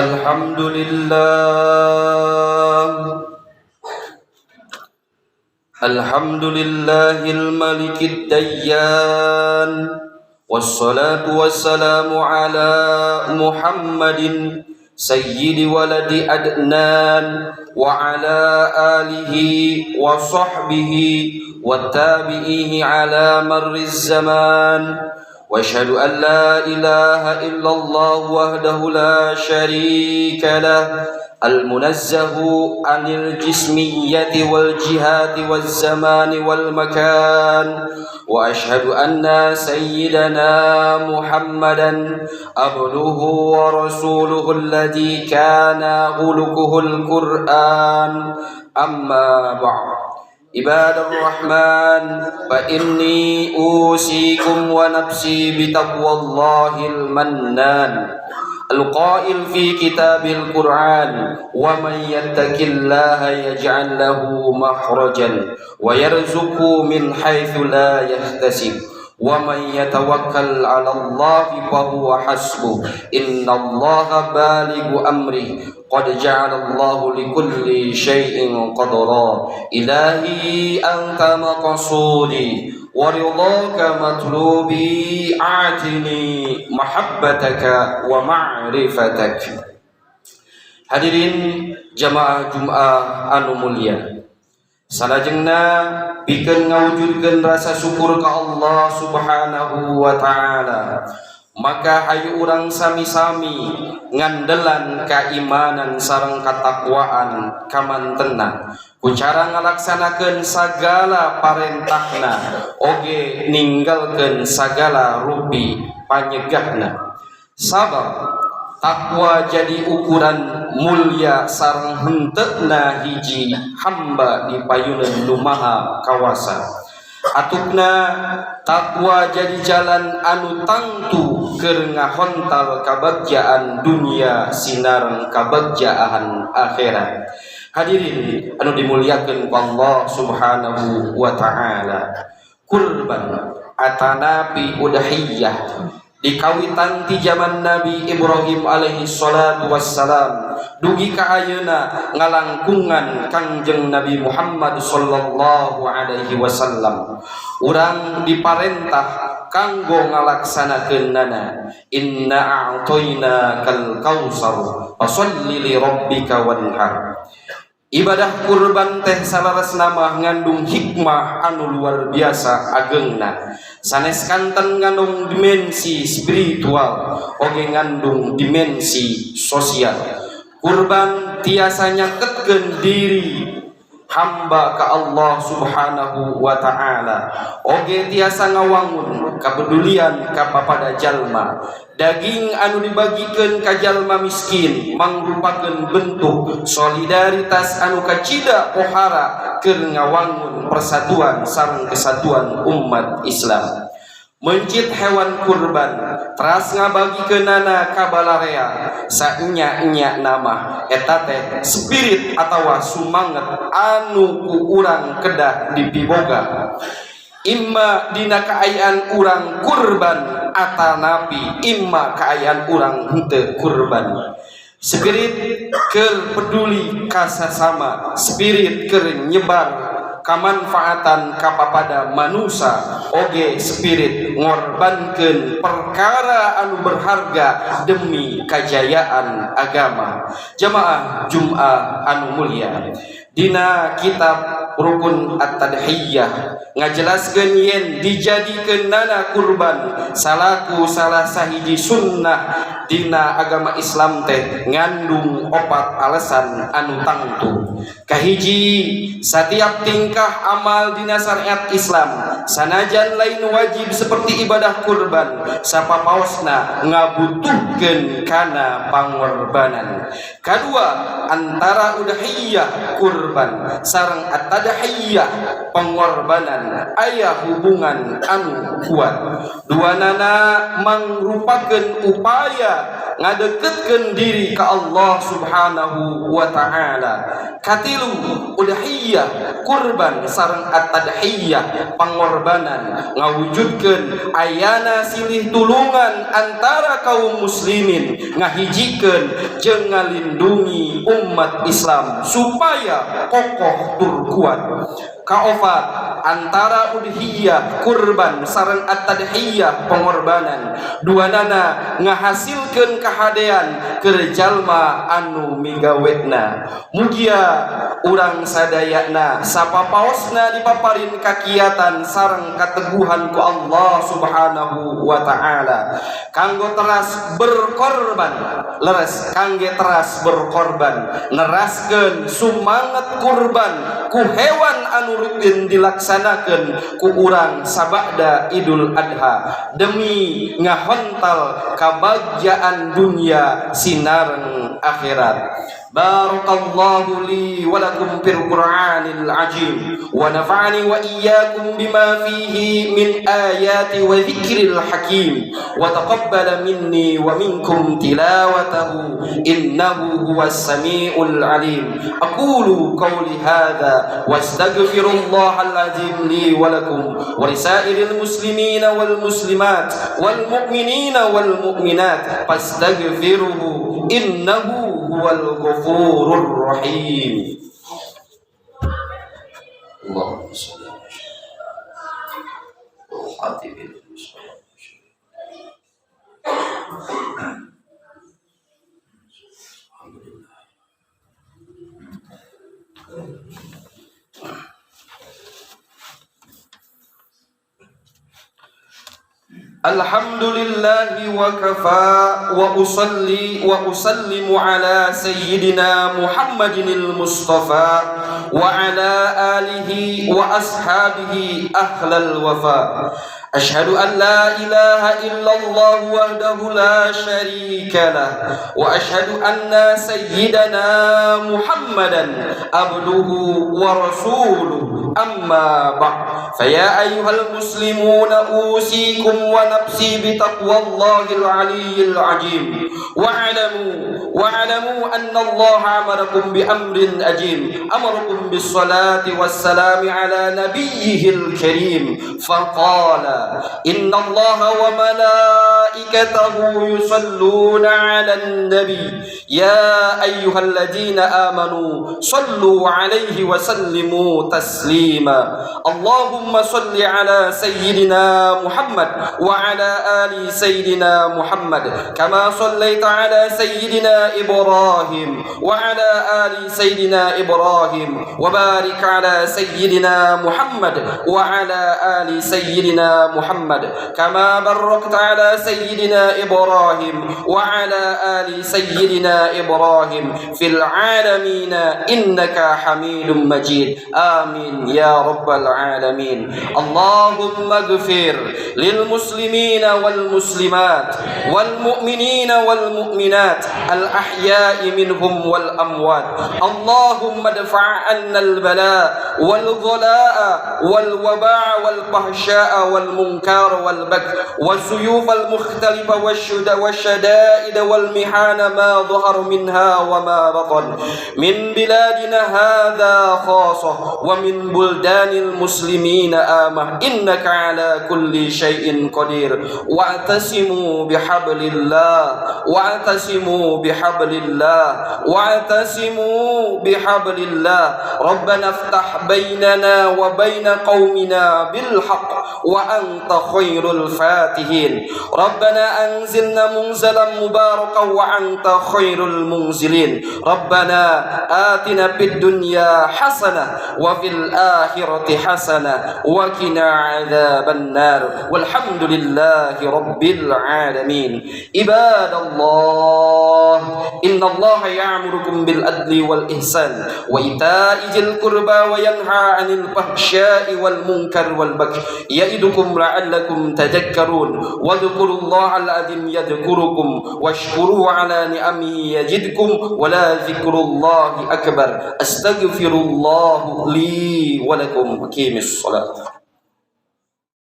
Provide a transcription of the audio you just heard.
الحمد لله، الحمد لله الملك الديان، والصلاة والسلام على محمد سيد ولد عدنان وعلى آله وصحبه والتابعيه على مر الزمان. واشهد ان لا اله الا الله وحده لا شريك له، المنزه عن الجسمية والجهات والزمان والمكان. واشهد ان سيدنا محمدا عبده ورسوله الذي كان خلقه القران. اما بعد، عباد الرحمن، فإني أوصيكم ونفسي بتقوى الله المنان، القائل في كتاب القرآن: ومن يتق الله يجعل له مخرجا ويرزقه من حيث لا يحتسب ومن يتوكل على الله فهو حسبه إن الله بالغ أمره قد جعل الله لكل شيء قدرا. إلهي أنت مقصودي ورضاك مطلوبي، أعطني محبتك ومعرفتك. Hadirin jamaah Jum'ah anu mulia, salajengna pikeun ngawujudkeun rasa syukur ka Allah Subhanahu wa Ta'ala, maka hayu urang sami-sami ngandelan keimanan sareng katakwaan kamantenan ku cara ngalaksanakeun sagala parentahna oge ninggalkeun sagala rupi panyegahna, sabab takwa jadi ukuran mulia sareng henteuna hiji hamba di payunan Nu Maha Kawasa. Atukna takwa jadi jalan anu tangtu keur ngahontal kabagjaan dunia sinareng kabagjaan akhirat. Hadirin anu dimuliakeun ku Allah Subhanahu wa Ta'ala, kurban atanapi udhiyah dikawitan ti zaman Nabi Ibrahim alaihi salatu wassalam dugi ka ayeuna ngalangkungan Kangjeng Nabi Muhammad sallallahu alaihi wasallam, urang diparentah kanggo ngalaksanakeunana. Inna a'tainakal kautsar fasholli li rabbika wanhar. Ibadah kurban teh salaresna mah ngandung hikmah anu luar biasa agengna. Sanes kanten ngandung dimensi spiritual, oge ngandung dimensi sosial. Kurban tiasa nyaketkeun diri hamba ka Allah Subhanahu wa Ta'ala, oge tiasa ngawangun kapedulian ka papada jalma. Daging anu dibagikeun ka jalma miskin mangrupakeun bentuk solidaritas anu kacida pohara keur ngawangun persatuan sareng kesatuan umat Islam. Mencit hewan kurban teras ngabagikeunana ka balarea, saenya-enya mah eta teh spirit atawa sumanget anu ku urang kedah dipiboga, imma dina kaayaan urang kurban atanapi imma kaayaan urang henteu kurban. Spirit keur peduli kasasama, spirit keur nyebar kamanfaatan kapapada manusia, oge spirit ngorbankeun perkara anu berharga demi kajayaan agama. Jamaah Jum'ah anu mulia, dina kitab Rukun At-Tadhiyah ngajelaskeun yen dijadikeun nana kurban salaku salah sahiji sunnah dina agama Islam teh ngandung opat alasan anu tangtu. Kahiji, setiap tingkah amal dina syariat Islam, sanajan lain wajib seperti ibadah kurban, sapapaosna ngabutuhkeun kana pangorbanan. Kedua, antara udhiyah kurban sareng at-tadhiyah pengorbanan aya hubungan anu kuat. Duanana mangrupakeun upaya Ngadeketkeun diri ka Allah Subhanahu wa Ta'ala. Katilu, udhiyah, kurban, sareng at-tadhiyah, pangorbanan, ngawujudkeun ayana silih tulungan antara kaum muslimin, ngahijikeun jeung ngalindungi umat Islam supaya kokoh tur kuat. Kaopat, antara udhiyah, kurban, sareng at-tadhiyah, pengorbanan, duanana ngahasilkeun kahadean keur jalma anu migawena. Mugia urang sadayana sapapaosna dipaparin kakiatan sareng kateguhan ku Allah Subhanahu wa Ta'ala kanggo teras berkorban. Leres, kangge teras berkorban, neraskeun sumanget kurban ku hewan anu rutin dilaksanakeun ku urang sabada Idul Adha demi ngahontal kabagjaan dunia sinareng akhirat. Barakallahu li wa lakum fil Qur'anil azim wa nafa'ani wa iyyakum bima fihi min ayati wa dzikril hakim wa taqabbala minni wa minkum tilawatahu innahu huwas samiul alim. Aqulu qawli hadza wastaghfirullahal azim li wa lakum wa lisairil muslimina wal muslimat wal mu'minina wal mu'minat fastaghfiruhu innahu huwal ghafurur rahim. Allahumma shalli ala Muhammad. Alhamdulillahi wa kafa wa usalli wa usallimu ala sayyidina Muhammadinil Mustafa wa ala alihi wa ashabihi ahlal wafa. Ashhadu an la ilaha illallah wahdahu la syarika lah wa ashhadu anna sayyidana Muhammadan abduhu wa rasuluh. Amma ba'd. Faya ayyuhal muslimuna usikum wa nafsi bitaqwallahil aliyyil azim. Wa'lamu anna Allah amarakum bi amrin ajim. Amarakum bis salati was salami ala nabiyyihil karim. Faqala inna Allah wa malaikatahu yusalluna 'alan nabi ya ayyuhalladzina amanu sallu 'alaihi wa sallimu taslima. Allahumma salli ala sayyidina Muhammad wa ala ali sayyidina Muhammad kama sallaita ala sayyidina Ibrahim wa ala ali sayyidina Ibrahim wa barik ala sayyidina Muhammad wa ala ali sayyidina Muhammad kama barakta ala sayyidina Ibrahim wa ala ali sayyidina Ibrahim fil alamin innaka Hamidum Majid. Amin ya rabbal alamin. Allahumma ighfir lil muslimina wal muslimat wal mu'minina wal mu'minat al ahya'i minhum wal amwat. Allahumma dfa' 'anna al bala wal dhala'a wal waba'a wal fahsya'a wal munkar wal bagh was suyuf al mukhtalifa wasyada'id wal mihana ma dhahara minha wa ma batan min biladina hadha khassah wa min buldanil muslimina amah innaka ala kulli syai'in qadir. Wa'tasimu bihablillah wa'tasimu bihablillah wa'tasimu bihablillah. Rabbana iftah bainana wa baina qaumina bil haqq wa anta khairul fatihin. Rabbana anzilna munzalan mubarakan wa anta khairul munzilin. Rabbana atina fid dunya hasanah wa fil akhirati hasanah wa qina adzaban nar. Walhamdulillahi rabbil alamin. Ibadallah, innallaha ya'murukum bil adli wal ihsan wa ita'i dzil qurba wa yanha 'anil fahsya'i wal munkar wal baghi ya'idukum la'allakum tadhakkarun. Wadhkurullaha al-'azim yadhkurukum washkuru 'ala ni'amihi yajidkum wa la dzikrullahi akbar. Astaghfirullah li wa lakum. Aqimis shalah.